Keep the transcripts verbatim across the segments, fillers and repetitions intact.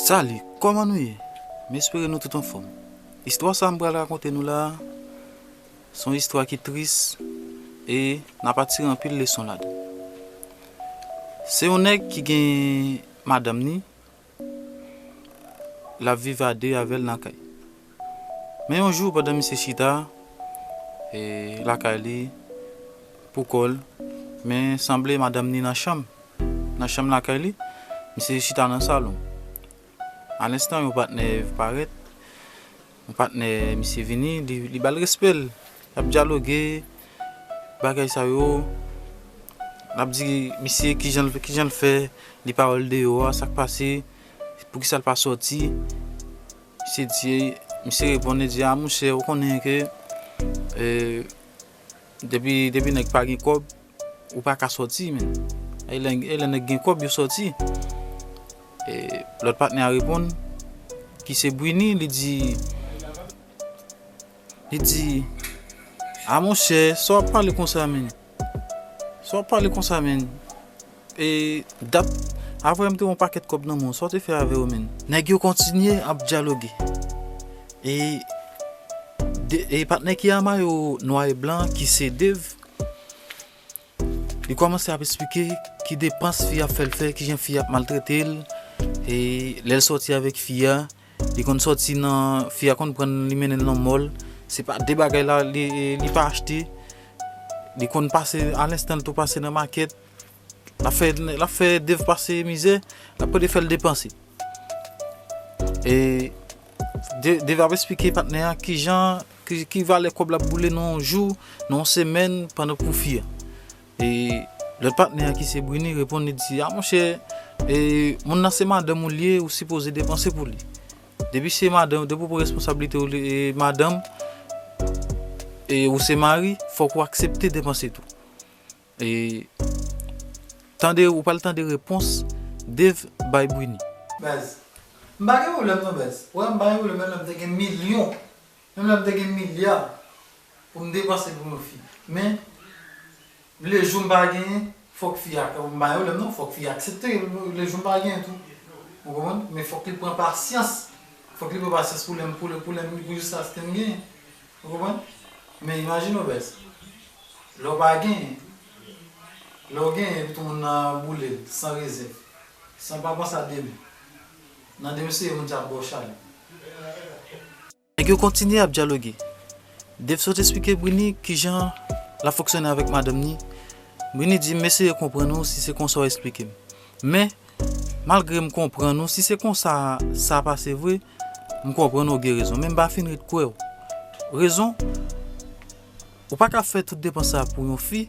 Salut, kòman nou ye? M espere nou tout anfòm. Istwa sa a m pral rakonte nou la a, se yon istwa ki tris e n ap atire anpil leson ladan. Se yon nèg ki gen madanm ni, l ap viv a de avè l nan kay. Men yon jou, pandan misye chita, e, lakay li, pou kò l, men sanble madanm ni nan chanm, nan chanm lakay li, misye chita nan salon. Alenstan, yon patnè parèt, yon patnè misye vini, li, li ba l respè l. Y ap dyaloge, bagay sa yo. L ap di misye kijan l, kijan l fè, li pa wè l deyò a, sa k pase, poukisa l pa sòti. Misye di, misye reponn, li di, "A, monchè, ou konnen ke, e, depi, depi nèg pa gen kòb, ou pa ka sòti, men. E lè, e lè nèg gen kòb, yo sòti." E lòt patnè a reponn, ki se Brini, li di, li di, "A, monchè, sa w ap pale konsa, men? Sa w ap pale konsa, men? E dat, apre m te wè yon pakèt kòb nan men w, sa w te fè avè yo, men?" Nèg yo kontinye ap dyaloge. E, de, e patnè ki a mayo nwa e blan, ki se Dave, li kòmanse ap esplike ki depans fi a ap fè l fè, kijan fi a ap maltrete l, e lè l sòti avèk fi a, li konn sòti nan, fi a konn pran l, li mennen l nan mòl. Se pa de bagay la, li, li pa achte. Li konn pase, alenstan, l tou pase nan makèt. L ap fè, l ap fè Dave pase mizè, l ap rete fè l depanse. E De-, Dave ap esplike patnè a kijan, ki, ki valè kòb l ap boule nan yon jou, nan yon semèn, pandan pou fi a. E lòt patnè a ki se Brini reponn, li di, "A, monchè, e, moun nan se madanm ou l ye, ou sipoze depanse pou li. Depi se madanm, depi w pran responsablite w, e, madanm, e ou se mari, fòk ou aksepte depanse tou." E tande, ou pral tande repons Dave bay Brini. Baz, m pa gen pwoblèm non, baz. Ou wè, m pa gen pwoblèm, menm lè m te gen milyon. Menm lè m te gen milya pou m depanse pou yon fi. Men, le jou m pa genyen, fòk fi a, m pa gen pwoblèm non, fòk fi a aksepte, le jou m pa genyen tou. Ou konprann? Men fòk li pran pasyans. Fòk li pran pasyans pou lè m, pou lè, pou lè m, pou jiskaske m genyen. Ou konprann? Men imajine w, baz. Lè w pa genyen, lè w genyen, epi tou moun nan boule l, san rezèv, san pa panse a demen. Nan demen, se yo moun sa ap ba w chalè. Nèg yo kontinye ap dyaloge. Dave sot esplike Brini kijan l ap fonksyone avèk madanm ni. Brini di, "M eseye konprann ou si se konsa w esplike m. Men, malgre m konprann ou, si se konsa sa pase vre, m konprann ou gen rezon, men m pa fin ret kwè w. Rezon, ou pa ka fè tout depans sa pou yon fi,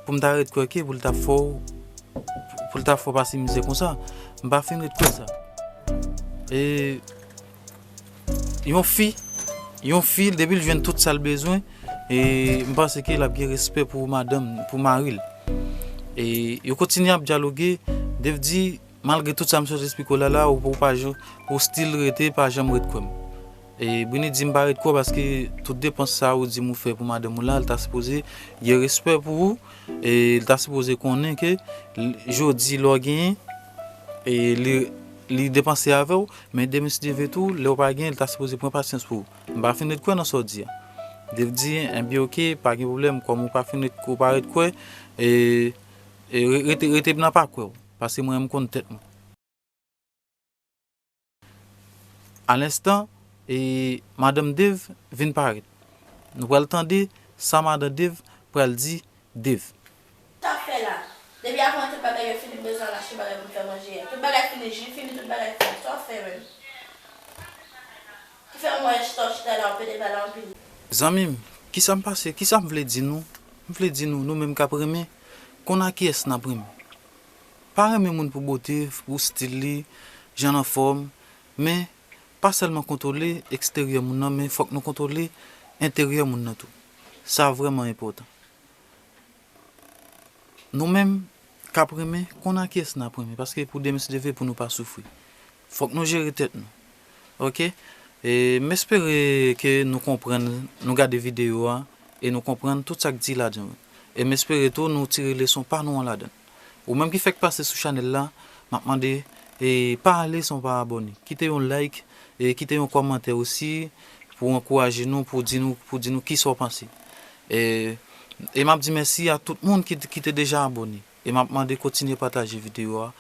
pou m ta ret kwè ke pou l ta fè w, pou l ta fè w pase mizè konsa. M pa fin ret kwè sa. E yon fi, yon fi, depi l jwenn tout sa l bezwen, e m panse ke l ap gen respè pou madanm, pou mari l." E yo kontinye ap dyaloge, Dave di, "Malgre tout sa m sot esplike w la, la, ou, ou pa jan, ou still rete, pa janm ret kwè m." E Brini di, "M pa ret kwè w paske tout depans sa ou di m ou fè pou madanm ou la, l ta sipoze gen respè pou ou, e l ta sipoze konnen ke l, jodi lè w genyen, e li, li depanse avè w, men demen si Dye vle tou, lè w pa genyen, l ta sipoze pran pasyans pou ou. M pa fin ret kwè nan sa w di a." Dave di, "Enben, oke, pa gen pwoblèm, kòm ou pa fin ret, ou pa ret kwè, e, e re-, rete, rete nan pa kwè w, paske mwen, m konn tèt mwen." Alenstan, e madanm Dave vin parèt. Nou pral tande sa madanm Dave pral di Dave. Sa fè la? Depi avan tout bagay yo fini, m bezwen al achte bagay pou m fè manje a. Tout bagay fini, ji fini, tout bagay fini. Sa w fè menm? Ki fè m wè chita w chita la, w pede pale anpil. Zanmi m, kisa m pase? Kisa m vle di nou? M vle di nou, nou menm k ap renmen, konn a kiyès n ap renmen. Pa renmen moun pou bote, pou stil li, jan l anfòm, men pa sèlman kontwole eksteryè moun nan, men fòk nou kontwole enteryè moun nan tou. Sa vrèman enpòtan. Nou menm k ap renmen, konn a kiyès n ap renmen, paske pou demen si Dye vle pou nou pa soufri. Fòk nou jere tèt nou. Oke? E m espere ke nou konprann, nou gade videyo a, e nou konprann tout sa k di ladan yo. E m espere tou nou tire leson pa nou an ladan. Ou menm ki fèk pase sou chanèl la, m ap mande E pa ale san w pa abòne. Kite yon like, e kite yon kòmantè osi pou ankouraje nou, pou di nou, pou di nou kisa w panse. E, e m ap di mèsi a tout moun ki, ki te deja abòne. E m ap mande kontinye pataje videyo a.